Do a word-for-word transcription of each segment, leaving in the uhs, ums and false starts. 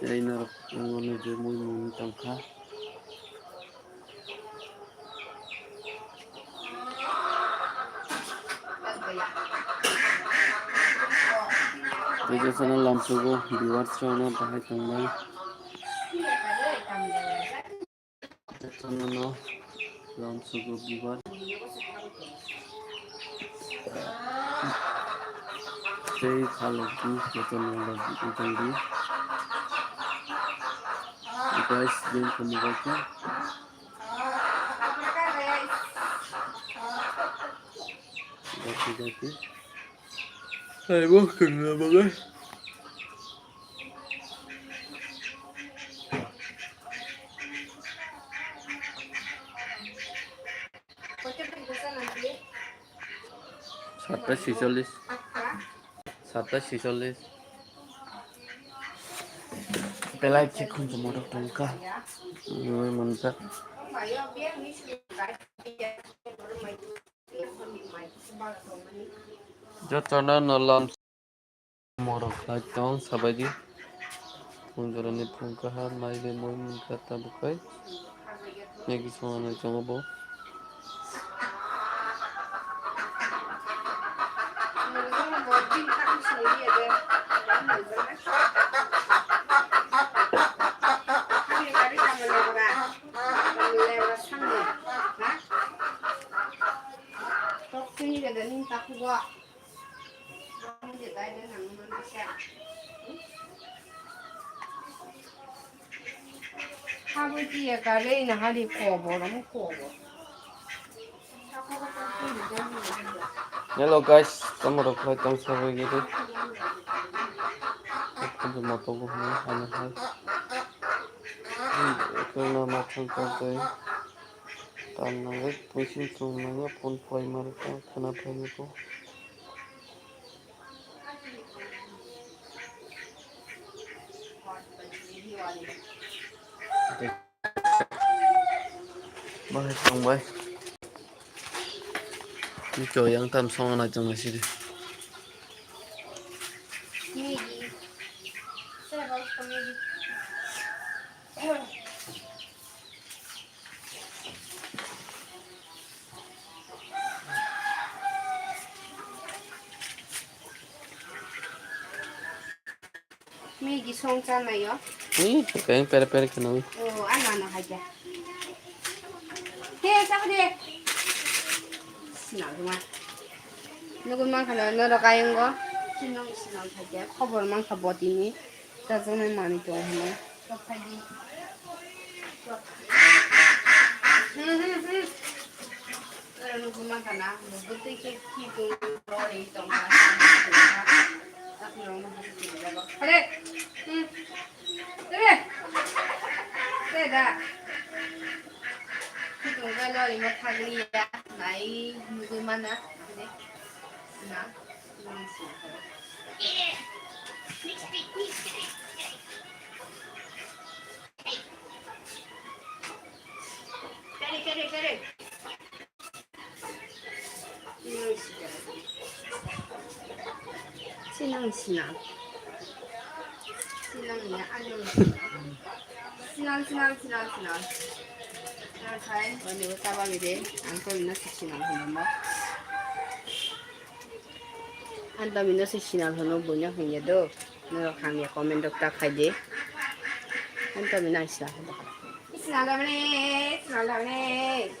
Tei norok wngmani je mui mung tongkha. Tei jotono lamsogo viewers rokno bahai tongnai. Jotono lamsogo viewers. Tei khalok di jotono log di tongdi. Guys, din kumubaikha. Dati dati. Hai bo kengna bagai. Satta sicholis. Satta sicholis. Belai chikhun chumorok tongkha. Noi manjak. Jotono nolam morok khai tong sabaidi. Phungjorani phung kaham mai bai moi munkha tabuk khai. Negi songanai tongo bo. Habui tiya kale ina hari kobo, ramu kobo. Hello guys, tamo rok khai tong sabai gidi. Khunju moto bo hwnwi ano hai. Khuna mathang tong tei. Tan nangwi puisin chwng nangya phone phai ma rwkha khwna phai nukho. Bahai tongbai. Ni cho yang tam song na chong sidi. Migi song chanayo. Ni, kaya pere pere kena. Oh, ano ano haja. He, chakde. Sinal duma. Nukun mangkha no, no rok ayang go. Sinong sinal haja. Khobor mangkha botini. Chajaknai manwi tongo hwnwi. Chok phaidi. Chok. Hmm, hmm, hmm. Oro nugwi mankha na, bwtwi khe khi tong rori tongma. Hare. Hmm. Hare. Hare da. Khi tong khe lori ma thagli ya. Nai nugwi mana. Hare. Na. Sinang sinang. Sinang ya, ano sinang. Sinang, sinang, sinang, sinang. Sinang khai, wani wata ba bide, ang to ina sinang hino mo. Ang to ina sinang hino, bunya hino do. Norok hamya comment rok ta khai di. Ang to ina sinang hino. Sinang da mane, sinang da mane.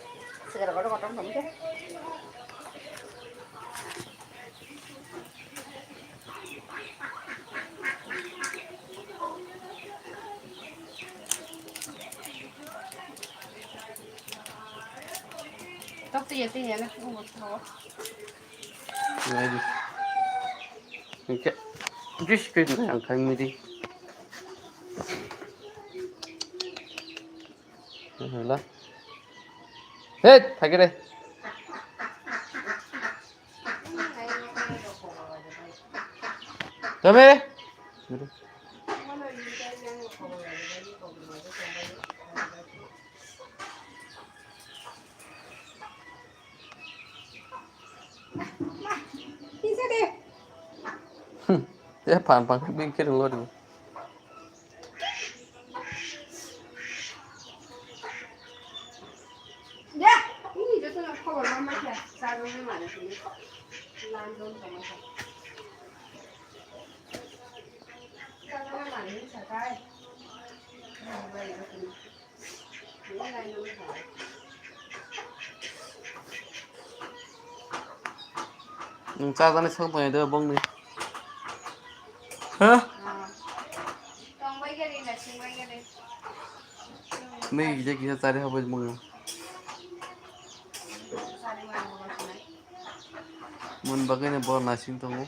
Segar kotor kotor kamu tuh. Tok tiya tiya na, umur tua. Ngai di. Oke. Just kit na yang kai midi. Hala. Hei, thagi re. Dame. Te pan pan bing kiri lori. Nwng chajani sok tongya de bongni. Ha? Nwi kisa kisa chari habai mwnga. Mon bagwi no bo nasing tongo.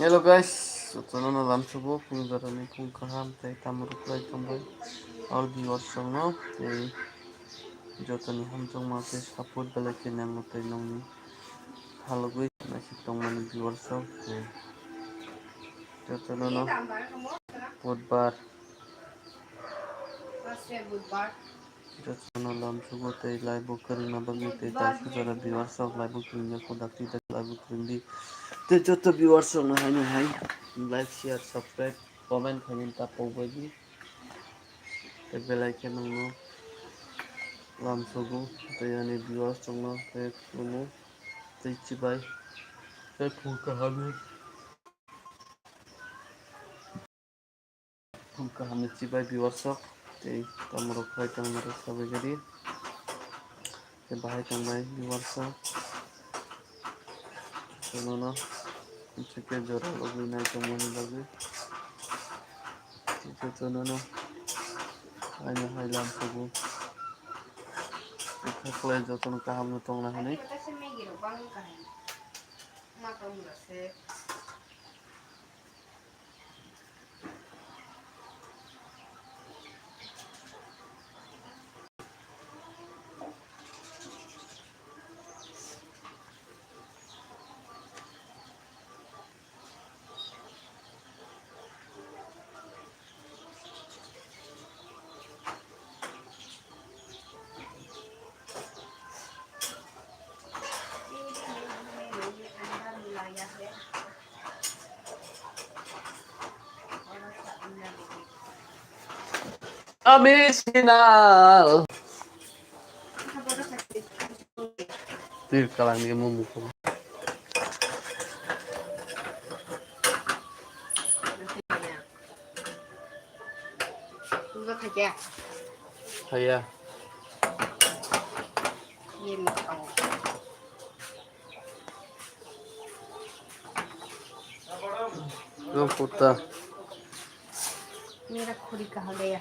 Hello guys, jotono no lamsogo phung jorani phung kaham tei tamo rwkhlai tongbai all viewers rokno tei jotoni hamjakma tei support belai khe nango tei nongni phalugwi naisik tongmani viewers rok tei jotono no budbar. Jotono lamsogo tei live bo kwrwngna bagwi tei taisajora viewers rok live bo kwrwngya kho dakti dakti live bo kwrwngdi. Tei joto viewers rokno haino hai like, share, subscribe, comment khaina ta pokbaidi. Tei belai khe nangno lamsogo tei ani viewers rokno tei khulumo tei chibai tei phung kaham ni. Phung kaham ni chibai viewers rok tei tamo rok khlai tongma rok sabai gari tei bahai tongbai viewers rok. Jotono no chike jora logwi nai tongmani bagwi jotono no haino hai lamsogo. Khaklai jotono kaham no tongna hinwi. Ami sinal. Tir kalang ni mumuk. Ulo thakya. Thaya. Ye mo tao. Lo puta. Mera khuri kaha gaya?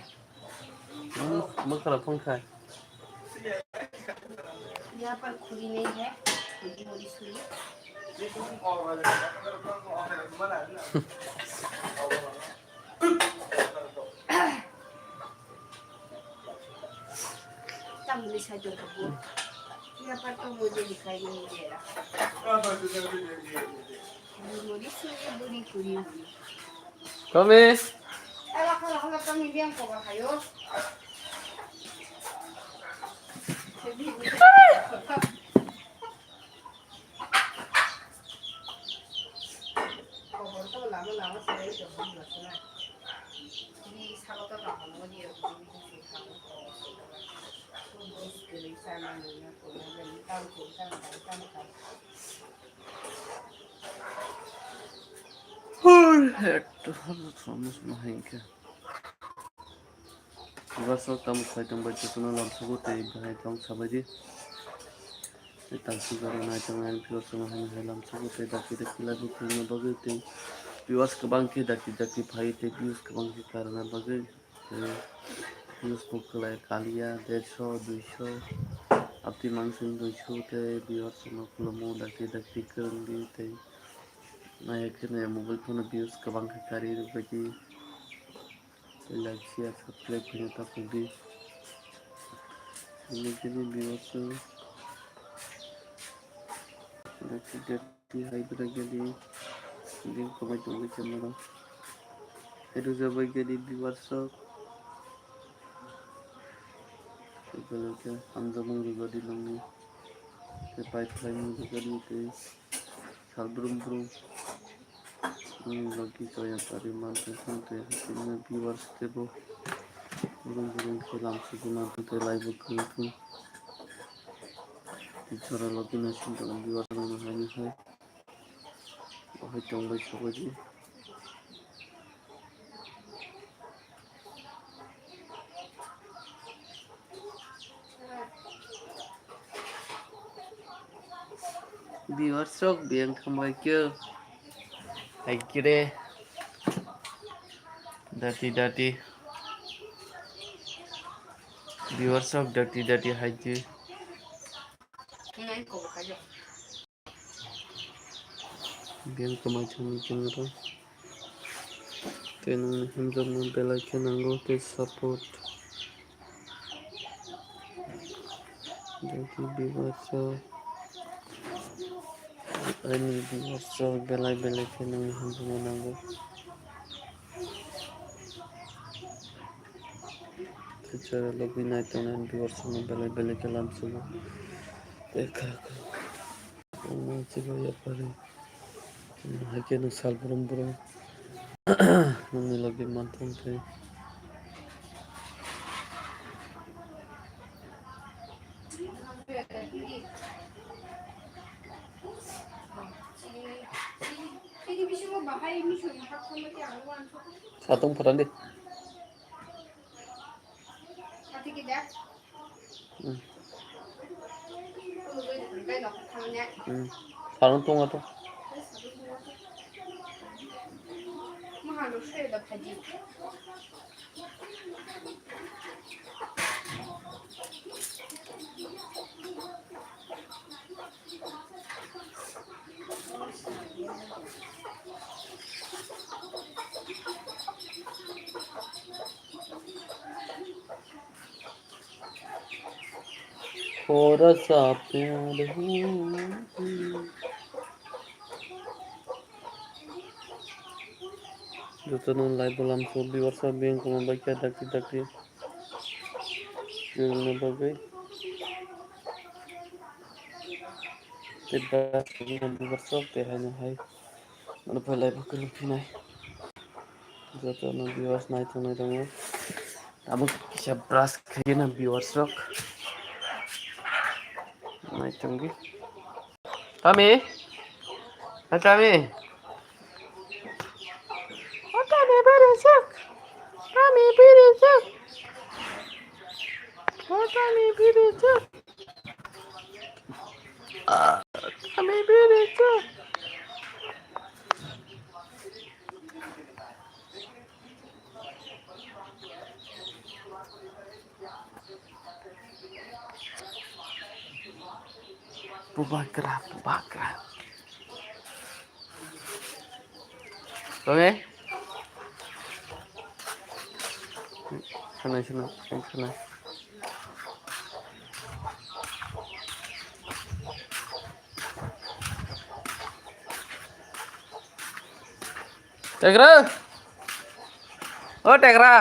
Hmm, makara phone khai. यहाँ पर खुरी नहीं है, खुरी वुरी सुरी। तमली साइड को बोल। यहाँ पर तो मुझे दिखाई नहीं दे रहा। Kome. Ekta hwnwi khe. Viewers rok tamo khlai tong bai jotono lamsogo tei bahai tong sabaidi. Tei tangsi jora nai tong ani viewers rok hai hai lamsogo tei dakti dakti live bo khulumna bagwi tei viewers kwbang khe dakti dakti phai tei views kwbang khe karna bagwi. Tei views bo kwlai kaliya dersho, duisho, abtwi mansing duisho tei viewers rokno khulumo dakti dakti kwrwngdi tei naiya khe naiya mobile phone o views kwbang khe kari rwbaidi tei like, share, subscribe khaina ta pokdi. Nini viewers rok dakti dakti. Twi hai bwrwi gadi, bini kwbai tongwi tongmano. Rwjabai gani viewers rok. Tei belai khe hamjakmung rwgadi nangni. Tei pai phlaimung rwgadi tei sal brum brum. Nini logi chaya pari mantwi thang tei hakhe nini viewers teibo brum brum khe lamsugwi mantwi tei live o kwrwi thung. Jora logi naising tongo viewers rokno haino hai. Bo hai tongbai sogwi di. Viewers rok biyang thambai khe. Hai khe re. Dati dati. Viewers rok dati dati hai khe. Biyang kwmai thangwi tongwi rw. Tei nokni hamjakma belai khe nango tei support. Tei viewers rok, ani viewers rok belai belai khe nokni hamjakma nango. Tei chwla logwi nai tongnai viewers rokno belai belai khe lamsugo. Tei kha kha. Omo chiba yapari. Hai khe no sal brum brum. Nokni logi manthang tei. Satong phoran di. Hmm. Hmm. Sarung tongo to. थोड़ा सा प्यार हो। Jotono live o lamsuk viewers rok biyang kwma bai khe dakti dakti. Chwngno bagwi. Tei brush rok tei haino hai. Ano phalai bo kwrwng phinai. Jotono viewers naithok nai tongo. Tabuk kisa brush khaigena viewers rok. Nai tongdi. Tami? Hai Tami? O Tami bwrwi chwk. Tami bwrwi chwk. O Tami bwrwi chwk. Ah, Tami bwrwi chwk. Bubagra, bubagra. Oke. Sana, sana, sana. Tegra. O Tegra.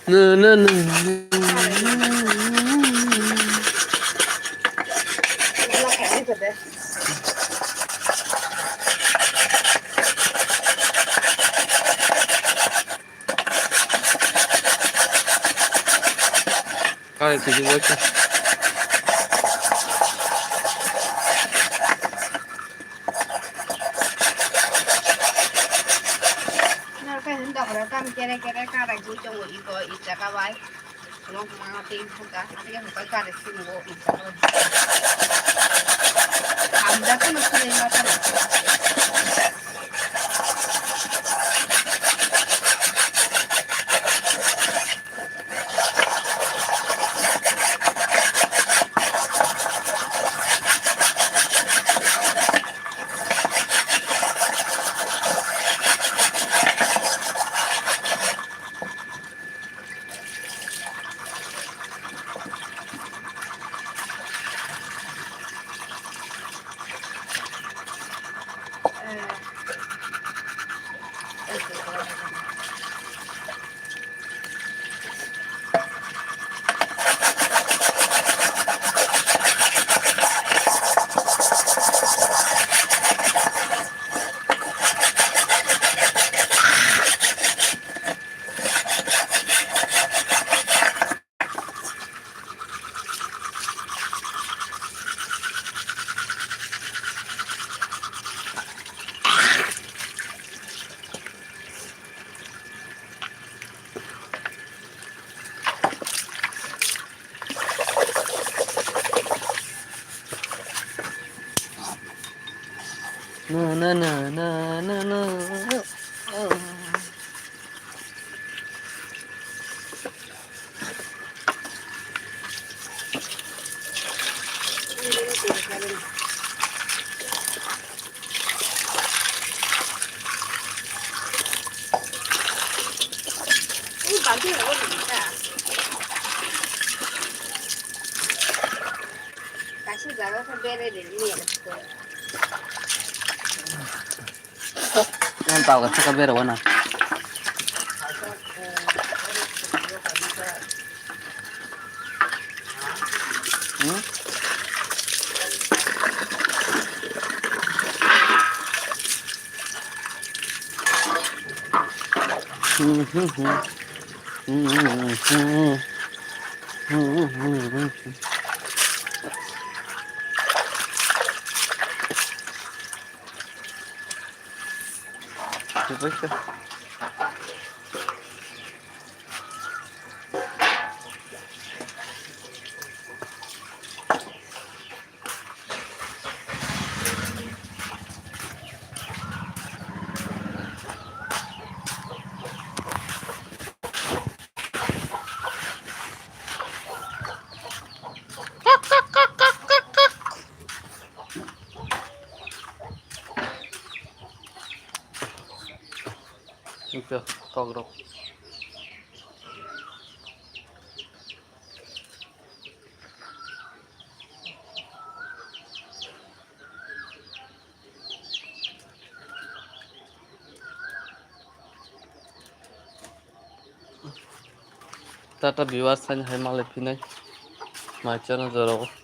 Na, na, na, na. Kare tigi bwsa. Norok khe hwn dophra tam kere kere karai gwi tongo iko i jaga bai. Omo hwnma tei hwnka, tei hwnka karai sini o i jaga bai. Hamjak kheno sinai ma tamo. Na, na, na, na, na, na. Kaisa jaga khe berai rwdi. Ang tawga saka bera wana. Hmm? Hmm, hmm, hmm. Hmm, hmm, hmm. Hmm, hmm, hmm, hmm. Chubaisa. Ito, togrok. Tata viewers, haino hai malai phinai. Mai chana jorao.